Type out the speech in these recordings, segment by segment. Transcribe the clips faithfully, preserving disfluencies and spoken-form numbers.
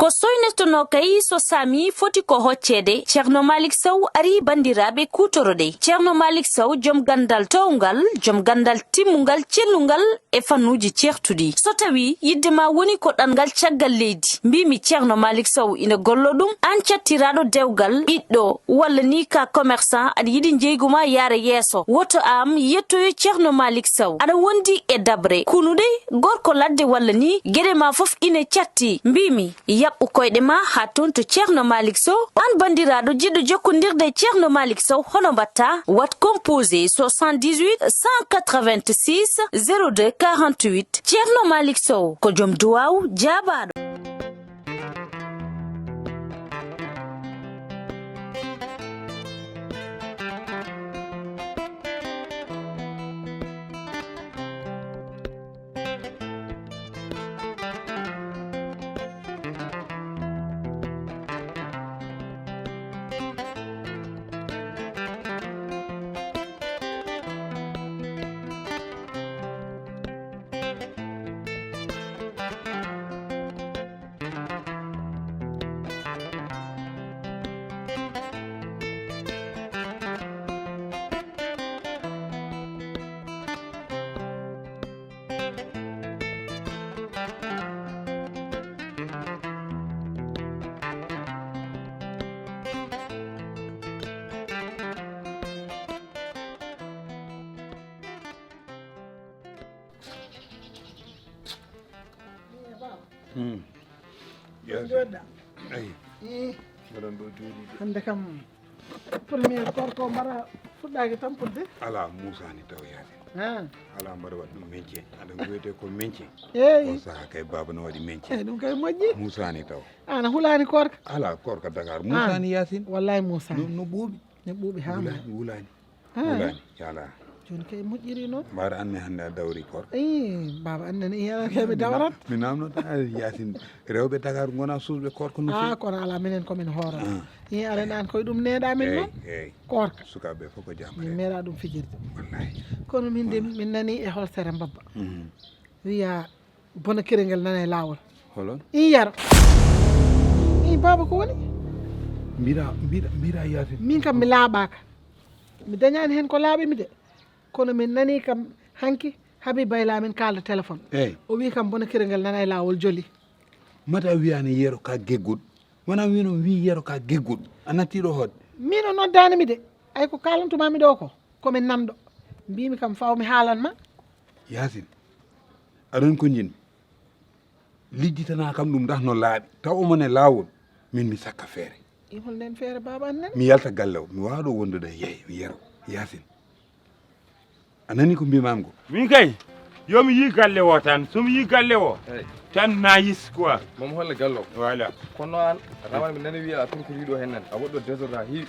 Ko soynetonoo kay so saami foti ko hocceede, Ceerno Maalik Sow arii banndiraaɓe kuutoroɗe. Ceerno Maalik Sow, jom ganndal toowngal, jom ganndal timmungal, cellungal e fannuuji ceertuɗi. So tawii yiɗde ma woni ko ɗanngal caggal leydi, mbiimi Ceerno Maalik Sow ina golloo ɗum, aan cattiraaɗo dewgal, ɓiɗɗo, walla ni ka commerçant, aɗa yiɗi njeygu ma yaara yeeso, woto am yettoyo Ceerno Maalik Sow. Aɗa wondi e daɓre, kunuɗe, gorko ladde walla ni geɗe ma fof ina catti. Mbiimi, yaɓɓu koyɗe ma haa toon to Ceerno Maalik Sow. Aan banndiraaɗo jiɗɗo jokkondirde e Ceerno Maalik Sow, hono mbaɗtaa? Waɗ composé soixante-dix-huit cent quatre-vingt-six zéro deux quarante-huit. Ceerno Maalik Sow ko jom duwaaw jaabaaɗo. Hmm. Yes. Jooɗɗa. Eyi. Ih. Mboɗon ɗo jooɗiiɓe. Hannde kam, premier koor ko mbaɗa fuɗɗaaki tampudde? Alaa, muusaani taw yaade. Ah. Alaa, mbaɗa waɗ ɗum mence. Aɗa wiyetee ko mence. Eyi. On sahaa kay baaba no waɗi mence. Eyi, ɗum kay moƴƴi. Muusaani taw. Aan a hulaani koorka? Alaa, koorka Dakar. Ah. Muusaani Yaasin. Wallaay muusaani. No, no ɓuuɓi. No ɓuuɓi haa wulaani, wulaani. Ah. Wulaani, yaalaa. Jooni kay moƴƴiri noon. Mbaɗa anndi hannde a dawri koorka? Ii, baaba anndi ne, ii, aɗa kay mi dawrat. Mi namnota, a, Yaasin, rewɓe Dakar ngona suusɓe koorka no feewi. Ah, kono alaa, minen ko min hooro. Ah. Ii, aɗa anndi aan koye ɗum neeɗa min noon. Eey, eey. Koorka. Sukaaɓe fof ko jam. Min meeɗa ɗum fijirde. Wallahi. Kono min de, min nani e hol sere mbabba. Mhm. Wiya bona kirel ngel nana e laawol. Holo? Ii, yaro. Ii, baaba ko woni? Mbiɗa, mbiɗa, mbiɗa Yaasin. Min kam mi laaɓaaka. Mi dañaani heen ko laaɓi mi de. Kono min nani kam hanki Habib Bayla min kaalda téléphone. Eey. O wii kam bona kirel ngel nana e laawol joli. Mata wiyaani yero ka gegguɗo. Wona wino wii yero ka gegguɗo. A natti ɗo hoɗde. Min o noddaani mi de. Ay ko kaalantuma mi ɗo ko. Ko min nanɗo. Mbiimi kam faw mi haalan ma. Yaasin. Aɗon ko njin. Lijjitana kam ɗum ndah no laaɓi. Taw omo ne laawol. Min mi sakka feere. I hol nden feere baaba an nan? Mi yalta galle o. Mi waawa ɗo wondude e yeeyo, yero, Yaasin. A nani ko mbimami ko? Min kay, yo mi yi galle o tan. So mi yi galle o, eey, tan nayis quoi. Moom holle galle o. Voilà. Kono an, rawane mi nani wiya a turkiri ɗo hen nan. A woɗɗo désordre ha heewi.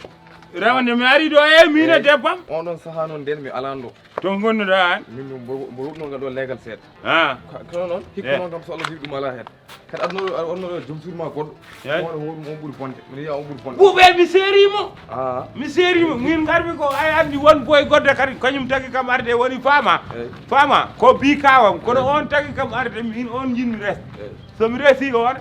Rawane mi ari ɗo e min e, eey, debbam. On ɗon saha noon nden mi alan ɗo. To ngonnuɗa an? Min mbo, mbo, mbo ruɗno ngal ɗo leegal seeɗa. Ah. Ka-, kono noon, hikka, eh, noon kam so Allah jaɓi ɗum alaa heen. Kadi aduna o, aduna o joom suudu ma goɗɗo. Eey. Hoore hoore mum on ɓuri bonde. Mbiɗa yiya on ɓuri bonde. Ɓuuɓe, mi seeri mo. Ah. Mi seeri mo. Min ngarmi ko ay anndi won boy goɗɗo kadi kañum tagi kam arde woni faama. Eey. Faama, ko bi kawam. Kono, eey, on tagi kam arde min on jinmi res. Eey. So mi resi on,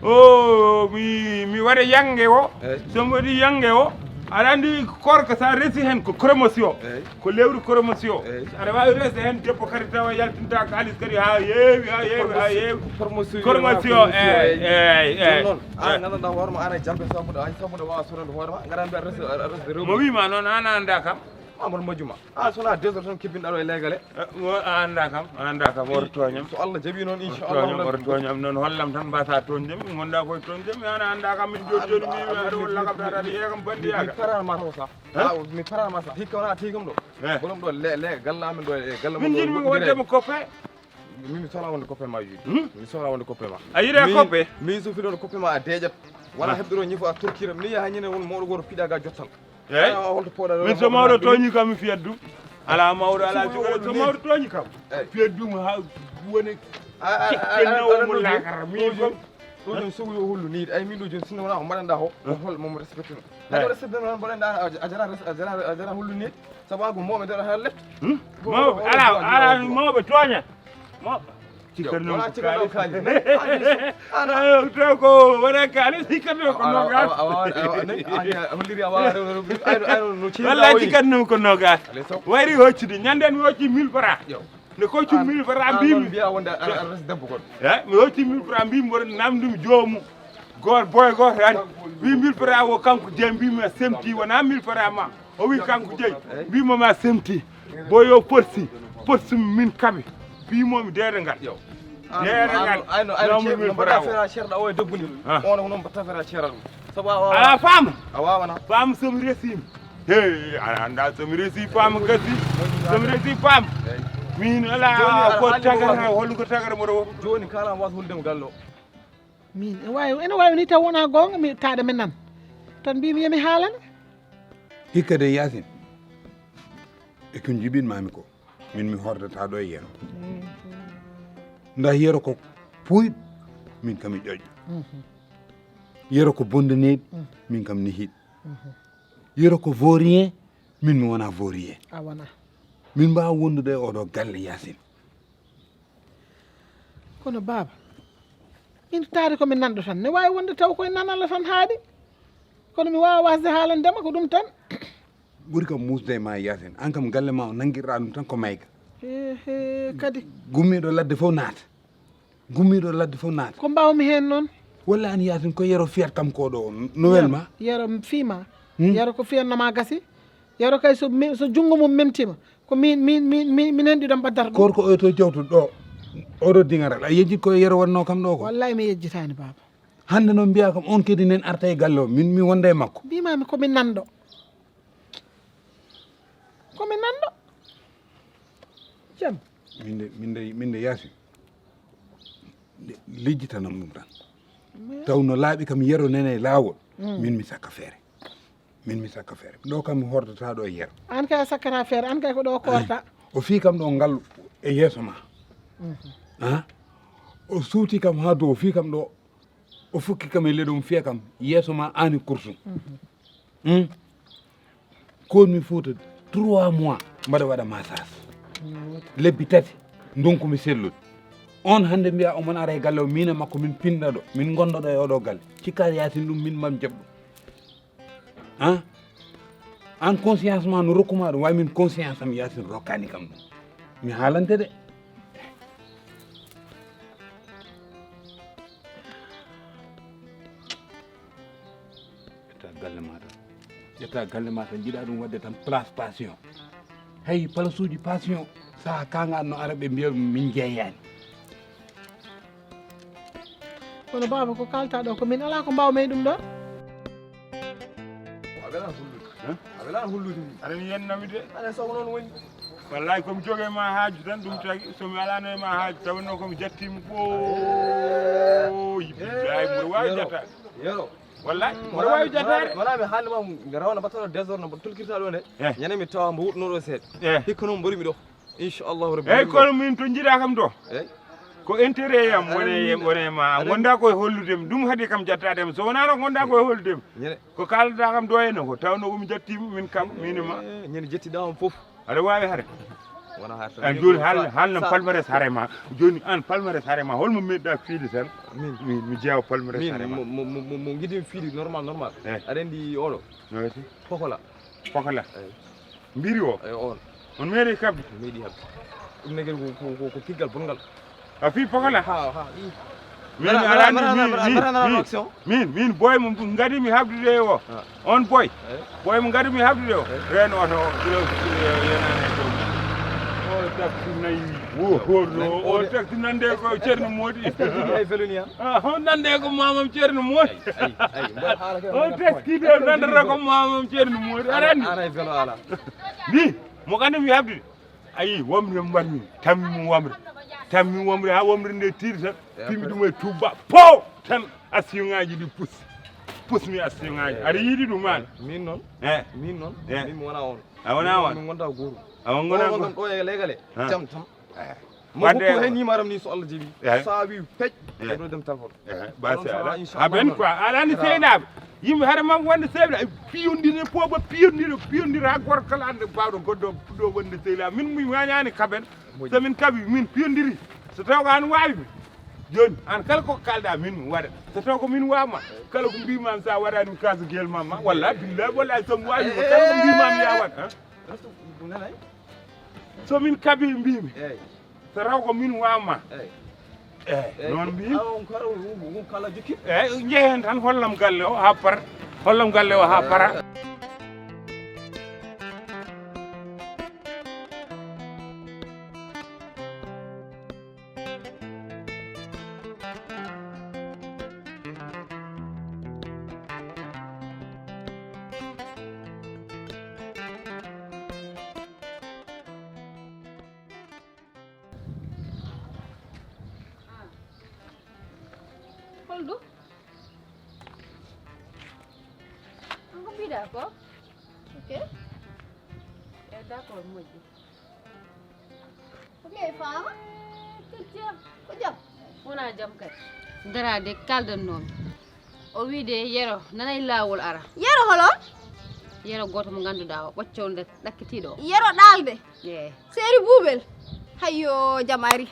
o, mi, mi waɗa yannge o. Eey. So mi waɗi yannge o, aɗa anndi koorka so a resi heen ko promotion. Eey. Ko lewru promotion. Eey. Aɗa waawi resde heen debbo kadi tawa yaltinta kaalis kadi haa heewi, haa heewi, haa heewi. Promotion, promotion, promotion, eey, eey, eey. Jooni noon, aan, eey, nganndanɗaa hoore ma, aan e jampe sabbude, aan sabbude waawa sodande hoore ma, ngara mbiya resde, resde rewɓe. Mo wii ma noon, aan a anndaa kam? Amadou Madiuma. Ah, so wonaa deux heures tan kebbinɗaa ɗo e leegale. Eh, wo-, a anndaa kam, a anndaa kam, oto tooñam. So Allah jaɓii noon, inchallah, oto tooñam, oto tooñam noon, hollam tan mbasa tooñde mi, ngonɗaa koye tooñde mi, aan a anndaa kam, min jooni jooni mi, aɗa won lakam tan, aɗa yeeya kam banndiyaagal. Mi feraani ma taw sa. Hein? Ah, mi feraani ma sa. Hikka wonaa tigi kam ɗo. Eh. Borom ɗo le-, le-, galle amen ɗo e galle mon ɗo. Min njiɗmi woɗɗude mo coppe. Min mi sohla wonde coppe ma, Juuji. Hmm? Mi sohla wonde coppe ma. A yiɗa coppe? Mi suufiɗo wonde coppe ma a deeƴat. Wona, ah, heɓde ɗo ñifo a torkira. Mi yaha ñande won mawɗo gooto piɗa ga jottal. Eey. Ala, holto pooɗa ɗo. Min so mawɗo tooñi kam mi fiyat ɗum. Ala mawɗo, ala cukalel, so mawɗo tooñi kam. Eey. Fiyat ɗum haa woni keɓɓel nawol mo laakara. Min ɗo kam. Ɗo jooni sogu yo hollu nii. Ay, min ɗo jooni sinno wona ko mbaɗanɗa ko, ko hol mo respecté no. Ay, respecté no mbaɗanɗa, a jara, a jara, a jara hollu nii. Sabu an ko mawɓe nder haa lefte. Hmm? Mawɓe, ala, ala, mawɓe tooña. Mawɓe. Cikkanno wala ko cikkanno kaalis. Kaalis. Ayo, taw ko wona kaalis, cikkanno ko nogas. Holliri a wawa rewde. Walla cikkanno ko nogas. Wayri hoccude, ñande mi hocci mille francs. Nde hoccu mille francs mbimi. Mbiya wonde a resi debbo kon. Eh, mi hocci mille francs mbimi mboɗo namdum joomu. Goto boy goto ari. Wi mille francs o kanko je mbimi a semti wona mille francs ma. O wi kanko jeyi mbimo ma semti. Bo yo porsi porsi min kaɓe. Mbimomi deede ngal. Deede ngal. Ayno ayno ceerno mbaɗa fera ceerɗa o e debbo ni. On ko noon mbaɗta fera ceerɗa ɗum. Sabu a wawa. Ala faama. A wawana. Faama somi resima. Hey, aɗa anda somi resi faama gasi. Somi resi faama. Min ala ko tagara holko tagara mo ɗo. Joni kala wasa hulde mo gallo. Min e wawi ene wawi ni taw wona gonga mi taɗa mi nan tan mbimi yomi haalane. Hikka de Yaasin, e ko njibinmaami ko, min mi hordata ɗo e Yero. Nda Yero ko puyɗo, min kam mi ƴoƴɗo. Yero ko bondaneeɗi, min kam mi hiɗɗo. Yero ko vaurien, min mi wona vaurien. A wona. Min mbaawa wondude e oɗo galle Yaasin. Kono baaba, min taari ko mi nanɗo tan, ne waawi wonde taw koye nanala tan haaɗi. Kono mi waawa wasde haalandema ko ɗum tan. Ɓuri kam muusde e ma Yaasin, aan kam galle ma o nanngirɗa ɗum tan ko mayga. Ehe, kadi. Gummiiɗo ladde fof naata. Gummiiɗo ladde fof naata. Ko mbaawmi heen noon? Walla aan Yaasin ko Yero fiyat kam ko ɗo, no welma? Yero fiima. Yero ko fiyatnoma gasi. Yero kay so mi- so junngo mum memtima ko min min min min min henɗi ɗon mbaddata ɗum. Gorko oyo to jawtuɗo ɗo oɗo diŋaral a yejjit koye Yero wonno kam ɗo ko. Wallahi mi yejjitani baaba. Hannde noon mbiya kam on kadi nen arta e galle o min mi wonda e makko. Mbimami komi nanɗo. Komi nanɗo. Jam. Min de min de min de Yaasin. Lejjitanam ɗum tan. Taw no laaɓi kam Yero nene e laawol. Min mi sakka feere. Min mi sakka feere ɗo kam mi hordata ɗo e Yero. An kay a sakkata feere an kay ko ɗo korta. O fii kam ɗo ngal e yeeso ma. A o suuti kam ha dow o fii kam ɗo. O fukki kam e leɗo mo fiya kam yeeso ma ani kursum. Hum. Koon mi fuuta trois mois mbaɗa waɗa massage. Lebbi tati ndonku mi sellude. On hannde mbiya omon ara e galle o min e makko min pinɗa ɗo min ngonda ɗo e oɗo galle. Cikka Yaasin ɗum min mam jaɓ ɗum. An conscience ma no rokkuma ɗum wawi min conscience am Yaasin rokkani kam ɗum. Mi haalante de. Ƴetta galle ma tan ƴetta galle ma tan jiɗa ɗum wadde tan place passion. Hay place uji passion saha kaga no ara ɓe mbiya min jeeyani. Kono baaba ko kalta ɗo ko min ala ko mbawmi e ɗum ɗo. A welano hullude. A welano hullude. Aɗa mi yennami de. Aɗa sogo noon woni. Wallahi komi joge ma haaju tan ɗum tagi somi alano e ma haaju tawanno komi jattima ko. Billahi mboɗo wawi jatta. Yero. Wallahi mboɗo wawi jattade. Wona mi haalde ma mi rawana mbattano désordre no tulkirta ɗo nde. Ñande mi tawa mbo wuɗɗuno ɗo seeɗa. Hikka noon mboɗo mi ɗo. Inchallahu rabbi. Eyyi kono min to jiiɗa kam to. Ko intérêt yam wone wone ma gonda koye holludemi ɗum haadi kam jattademi so wonano gonda koye holludemi. Ko kalata kam ɗo henno ko tawno komi jattima min kam min e ma. Ñande jettiɗa on foof. Aɗa wawi haare. Wona haare an joni haalna haalna palmarès haare ma. Joni an palmarès haare ma holmo meɗɗa fiide tan. Min mi jeewa palmarès haare ma. Mo giɗimi fiide normal normal. Aɗa andi oɗo. Pokola. Pokola. Mbiri o. Eyi on. On meeɗi kabde. Meeɗi habde. Ɗum ne kadi ko ko ko piggal bongal. A fi pokola. Ha ha. Min alani min min min boy mo gadimi habdude o. On boy. Boy mo gadimi habdude o. Ren oto o kilo yenani. O taxi nayi. Wo hollo o taxi nande ko Ceerno Moodi. Ay feluni ha. Ah, hon nande ko mamam Ceerno Moodi. O taxi de nandata ko mamam Ceerno Moodi. Arani. Ana velo ala. Ni mo gadimi habdude. Ayi wamre mbanmi tammi mo wamre tammi wamre ha wamre nde tiri tan pimi ɗum e tuba po tan assiyoŋaji ɗi pus pusmi assiyoŋaji aɗa yiɗi ɗum an. Min noon e min noon e min mi wona on. A wona on min gonda goto. Awa gona on ɗo e legale jam tan. Mo hokku hen numéro am ni so Allah jaɓi. Sa wi pec e ɗo dem téléphone. Basi ala haben quoi alani seynaɓe. Yimɓe haɗa mam wonde seynaɓe piyodire pooba piyodire piyodire ha goto kala ande bawɗo goɗɗo puɗɗo wonde seynaɓe min mi wañani kaben. Somin kabi min piyodiri. So taw ko an waawimi, jooni an kala ko kaalɗa min mi waɗa. So taw ko min waawma, kala ko mbimami sa waɗani mi kaso gel mamma, walla billahi wallahi somi waawima kala ko mbimami ya waɗ. So min kabi mbimi, so taw ko min waawma. Eyi. Eyi, noon mbi. Awa on kala, on kala jikki. Eyi, njehen tan hollam galle o haa para. Hollam galle o haa para. Holɗum? An ko mbiɗa ko? Ok. E d'accord, moƴƴi. Ok, faama. Ko jam? Ko jam? Wona jam kadi. Dara de kaldannomi. O wiide Yero nanay laawol ara. Yero holo? Yero gooto mo ngannduɗaa o ɓoccownde ɗakkitiiɗo o. Yero ɗaalde? Eey. Seeri buubel? Hayyo, jam ari.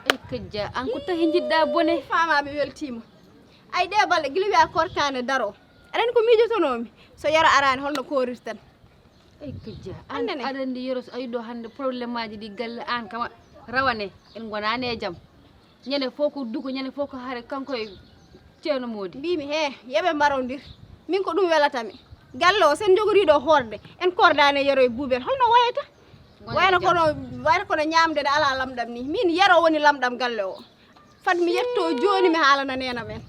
Ay kajja, an ko tahi njiɗɗaa bone? Faama mi weltiima. Ay ɗe balɗe gila wiya korkaane daro. Aɗa anndi ko miijotonoomi? So Yero araani holno koorirten? Ay kajja, an aɗa anndi Yero so ari ɗo hannde problème aji ɗi galle an kama rawane en ngonaani e jam. Ñande fof ko duko, ñande fof ko hare kanko e Ceerno Moodi. Mbimi he, yoɓe mbarondir. Min ko ɗum welatami. Galle o sen jogoriɗo horde, en kordani Yero e buubel. Holno wayata? Wayata kono, wayata kono ñamde de ala lamɗam ni. Min Yero woni lamɗam galle o. Fat mi yetto jooni mi haalana neena men.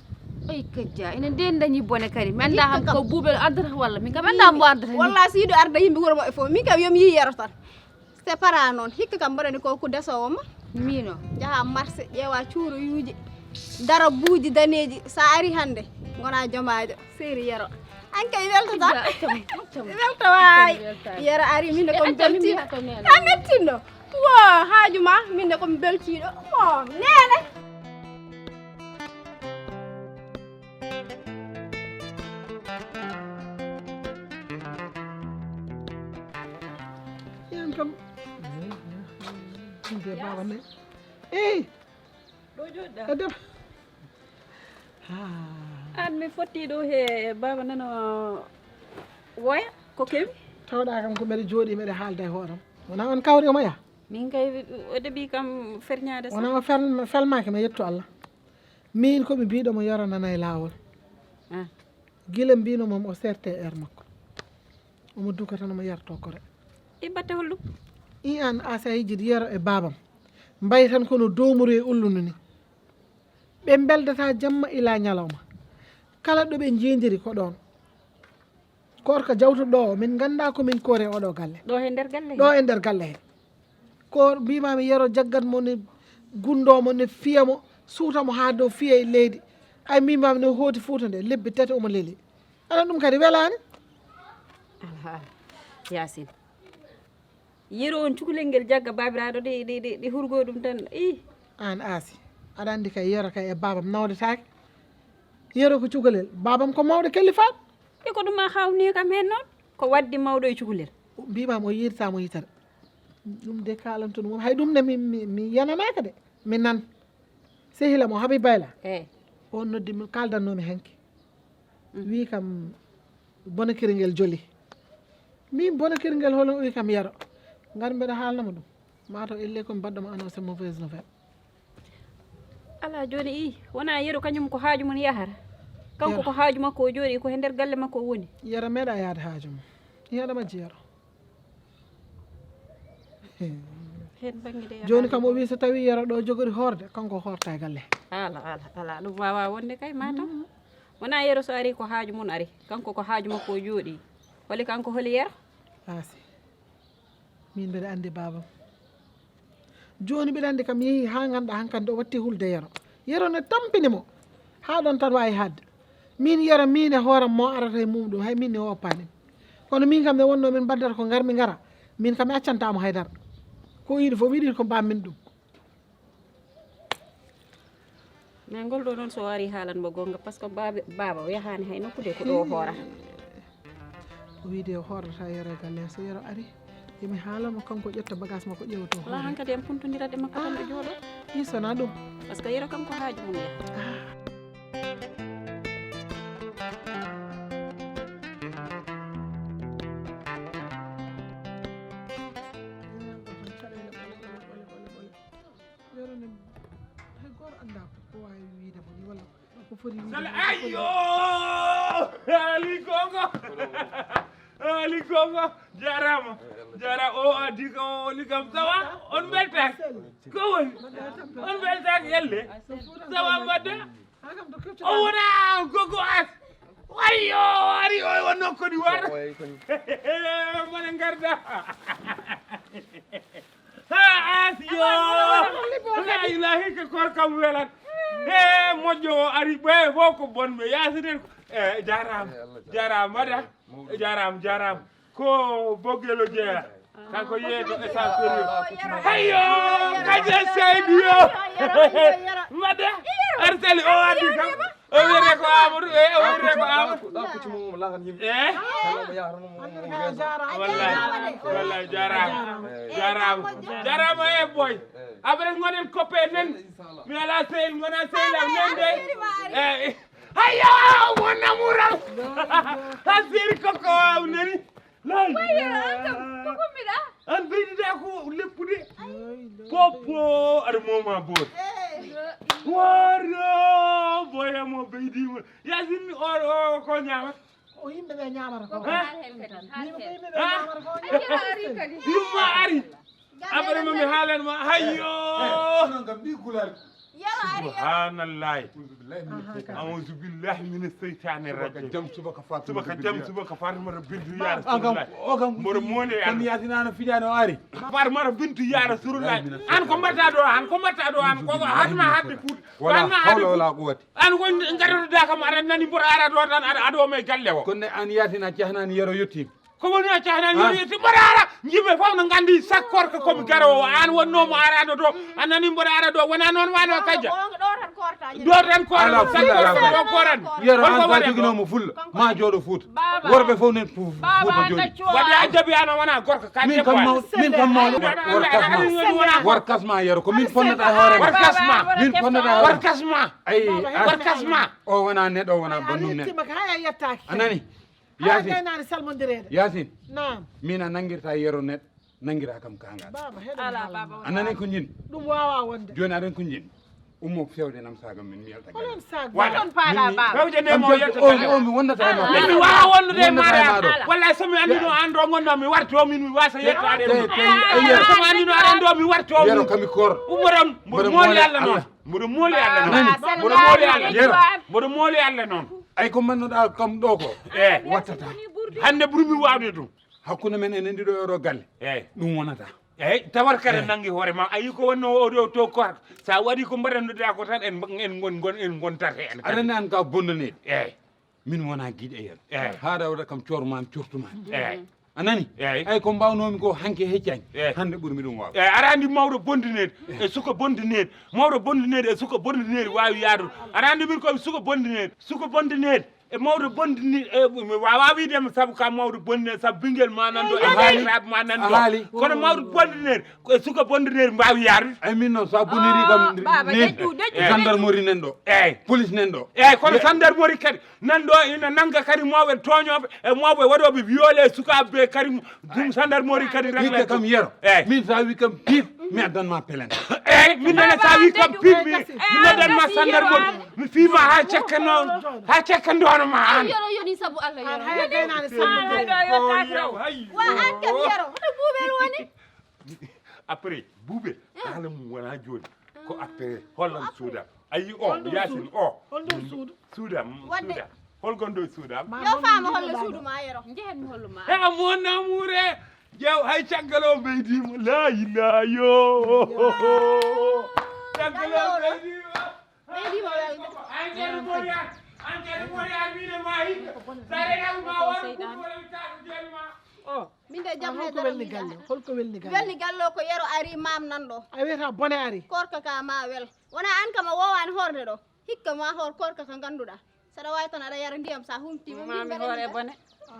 Ay kajja, ene nden dañi bone kadi. Mi annda ham ko buubel ardata walla min kam mi annda mo ardata ni. Walla siido arda yimɓe wuro maɓɓe fof. Min kam yomi yi Yero tan. C'est para noon. Hikka kam mboɗani ko ko desowo ma. Mino. Jaha marché ƴeewa cuuroyuuji, darabuuji daneeji. Sa ari hannde ngona jomaajo. Seeri Yero. An kay weltata. Welta waay. Yero ari min de ko belti. A mettinno. Wo haaju ma min de ko beltiiɗo. Mo neene. Yan kam. Inde baba ne. Ey. Ɗo joɗɗa. Adam. Ha. An mi fotti ɗo he baba nano woya ko kewi. Tawɗa kam ko mbeɗa jooɗi mbeɗa haalda e hooram. Wona on kawri omo ya? Min kay o ɗeɓi kam ferñade. Wona o fel- felmaki ma yettu Allah. Min ko mi biɗo mo yoranana e lawol. Ah. Gila mbino mom o serte er makko. Omo duka tan omo yarto kore. Ibatte holɗum? I an asa hijid yero e babam. Mbayi tan kono domuru e ullunu ni. Ɓe mbeldata jamma ila ñalawma. Kala ɗo ɓe njendiri ko ɗon. Korka jawtuɗo o min ganda ko min kore oɗo galle. Ɗo he nder galle he? Ɗo e nder galle he. Ko mbimami yero jaggat mo ne gundo mo ne fiya mo suuta mo ha dow fiya e leydi. Ay mbimami ne hooti fuuta nde lebbi tati omo leli. Aɗa ɗum kadi welani. Alha yasin. Yero on cukalel ngel jagga babiraɗo ɗe ɗe ɗe hurgo ɗum tan i. An asi aɗa andi kay yero kay e babam nawdetake. Yero ko cukalel babam ko mawɗo kellifaɗo. E ko ɗum a hawni kam hen noon ko waddi mawɗo e cukalel. Mbimam o yirtamo yitere. Ɗum de kalanto ɗum hay ɗum ne mi mi mi yananaka de mi nan. Sehila mo habi bayla. Eyi. On noddi mi kaldannomi henke. Wi kam bona kirgel joli. Min bona kirgel holo wi kam yaro. Ngar mbeɗa haalnamo ɗum. Mataw elle ko mi baɗɗoma annoncé mauvaise nouvelle. Ala joni i wona yero kañum ko haaju mum yahata. Kanko ko haaju makko o jooɗi ko he nder galle makko o woni. Yero meeɗa yaade haaju mum. Yaɗa majji yero. Joni kam o wi so tawi yero ɗo jogori horde kanko horta e galle. Ala ala ala ɗum wawa wonde kay mataw. Wona yero so ari ko haaju mum ari kanko ko haaju makko o jooɗi. Holi kanko holi yero. Asi. Min mbeɗa andi babam. Joni mbiɗa andi kam yeehi ha ganduɗa hankadi o watti hulde yero. Yero ne tampini mo ha ɗon tan wawi hadde. Min yero min e hooram mo arata e mum ɗum hay min ne o oppanim. Kono min kam ne wonno min mbaddata ko ngar mi ngara. Min kam mi accantamo haydara. Ko yiɗi fof mi yiɗi ko mbammin ɗum. Mais ngol ɗo noon so wari haalan mo gonga par ce que baba baba o yahani hay nokkude ko ɗo o hoora. O wiide o hoorata yero e galle so yero ari. Yomi haalamo kanko ƴetta bagage makko ƴeewa to. Ala hankadi en puntondirat e makko tan ɓe jooɗo. Ɗi sona ɗum. Parce que yero kam ko haaju mum ya. Yero ne, hay goto anda ko wawi wiide mo ni walla ko foti wiide. Ayo! Ali Kongo! Ali Kongo! Jarama! Jarama! O addi kam, o woni kam. Ça va? On beltaaki? Ko woni? On beltaaki elle? Ça va mbaɗɗa? O wona gogo as. Wayo, ari o wonno kodi war. Mana garda. Ha, as yo. La ilahi, ko kor kam welat. He, moƴƴo o ari, ɓe fof ko bonɓe. Yasinen ko. Eh, jarama. Jarama, mbaɗa. Jarama, jarama. Ko Bogel o jeeya. Kanko yeeto e sa sérieux. Hayo, kaje seydi yo. Mbaɗa. Arsali o addi kam. O wiyete ko Amadou, e, o wiyete ko Amadou. Ɗa kucci mum lakan yimɓe. Eh? Kala mo yahrano mo. Wallahi, wallahi, jarama. Jarama. Jarama e boy. Après ngonen coppe nen. Mi ala sehil, ngona sehil am nen de. Eh, eh. Hayo, mon amour am. Hasiri koko aw nani. Lay. Wayo, an kam, ko gommiɗa? An ɓeydida ko leppude. Poppo, aɗa moma boot. Waro, boya mo ɓeydima. Yasin, o, o, ko ñaama? O yimɓe ɓe ñaamata ko. Ko hal hen kadi, hal hen. Yimɓe ɓe ñaamata ko. Ay, yero ari kadi. Yumma ari. Abare mo mi haalan ma. Hayyo. Onon kam mbi gulal. Yero ari. Subhanallahi. Auzu billahi mina seytani rajim. Subaka jam, subaka Fatima. Subaka jam, subaka Fatima bintu ya Rasulullah. O kam, o kam. Mboɗo moole ya. Kon yasinano fijano ari. Fatima bintu ya Rasulullah. An ko mbatta ɗo, an ko mbatta ɗo, an ko hatma hadde Fuuta. Wala hawla wala quwwata. An woni garotoɗa kam, aɗa nani mboɗo ara ɗo tan, aɗa, aɗa o may galle o. Kono an yaatina cehnani yero yettima. Ko woni a cehnani yero yettima? Mboɗo ara, yimɓe fof no gandi sakkor ko komi garowo. An wonnomo arano ɗo, a nani mboɗo ara ɗo, wona noon wano kajja. Ɗo tan korta. Ɗo tan korta. Ala fulla, ala fulla. Ɗo koran. Yero an sa joginomo fulla, ma jooɗo Fuuta. Worɓe fof nen Fuuta jooɗi. Waɗi a jaɓi an a wona gorko ka. Min kam mawɗo, min kam mawɗo. Workasma. Workasma yero, ko min fonnata hoore ma. Workasma. Min fonnata hoore. Workasma. Ay, workasma. O wona neɗɗo, o wona bannum neɗɗo. A nani? Yasin. Yasin. Min a nangirta yero neɗɗo, nangira kam kangal. A nani ko jin? Ɗum wawa wonde. Joni aɗan ko jin? Ummo fewde nam saga min mi yalta. Onon saga. Wala. On paala baba. Fewde ne mo yalta. O mi wonnata ma. Min mi wawa wonnude ma. Wallahi so mi andino an ɗo gonno mi warto min mi wasa yettade. So mi andino aɗan ɗo mi warto. Yero kami kor. Ummoɗon. Mboɗo mooli Allah noon. Mboɗo mooli Allah noon. Mboɗo mooli Allah. Yero. Mboɗo mooli Allah noon. Ay ko mannoɗa kam ɗo ko. Eh. Wattata. Hande ɓurmi wawde ɗum. Hakkunde men enen ɗiɗo e oɗo galle. Eyyi. Ɗum wonata. Eyyi, tawata kadi nangi hoore ma. A yi ko wonno oɗo to ko sa waɗi ko mbaɗannoɗa ko tan en, en gon, gon, en gontata en kadi. Aɗa nani an ka bondanede. Eyyi. Min wona giɗo e yen. Eyyi. Haɗa waɗa kam cormami, cortumami. Eyyi. A nani? Eyyi. Ay ko mbawnomi ko hanke heccani. Eyyi. Hande ɓurmi ɗum wawde. Eyyi, aɗa andi mawɗo bondineede e suka bondineede. Mawɗo bondineede e suka bondineede wawi yaadude. Aɗa andi min komi suka bondineede. Suka bondineede. E mawɗo bondini, e, mi wawa wiide mo sabu ka mawɗo bonni, sabu ɓinguel ma nan ɗo, e bandiraɓe ma nan ɗo. Kono mawɗo bondineri, ko e suka bondineri mbawi yarude. Ay min noon, sa boniri kam, baba, deƴƴu, deƴƴu, gendarmerie nan ɗo. Eyyi. Police nan ɗo. Eyyi, kono gendarmerie kadi nan ɗo ina nanga kadi mawɓe tooñoɓe, e mawɓe waɗoɓe violé sukaɓe ɓe kadi, ɗum gendarmerie kadi régla kam yero. Eyyi. Min sa wi kam pif, mi addan ma plainte. Eyyi, min nana sa wi kam pif, mi, mi noddan ma gendarmerie. Mi fiima ha cakka noon, ha cakka ndono ma an. Yoro yoni sabu Allah yoro. An haya gaynani sabu Allah. Wa an kam yoro. Hoto buubel woni? Après, buubel, haala mum wona joni. Ko après, hollan suuda. Ayi o, Yasin o. Holɗum suudu? Suuda, suuda. Hol gonɗo e suuda? Yo faama hollo suudu ma yoro. Njehen mi hollo ma. E mon amour. Jeew hay caggal o ɓeydima. La ilaha yo. Caggal o ɓeydima. Ɓeydima welde. An kadi moriyan, an kadi moriyan mine ma hikka. Sa renama ma wara kuɗɗo wala mi tato joni ma. O. Min de jam. Holko welni galle? Holko welni galle? Welni galle o ko yero ari mam nan ɗo. A wiyata bone ari. Korka ka ma wel. Wona an kam a wowani horde ɗo. Hikka ma hor korka ka ganduɗa. Saɗa wawi tan aɗa yara ndiyam sa humtima. Mami hoore bone.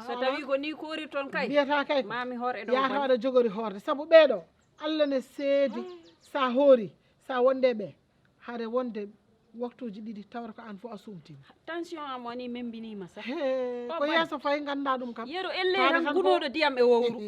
So tawi ko ni korirton kay. Mbiyata kay. Mami hoore ɗo. Yata aɗa jogori horde. Sabu ɓeɗo. Allah ne seedi sa hoori. Tawa wonde ɓe, hare wonde waktuuji ɗiɗi tawata ko aan fof a suumtiima. Tension am woni membiniima sax. He, ko yeeso fayi nganndaa ɗum kam. Yeru ellee tan gunooɗo ndiyam e wowru.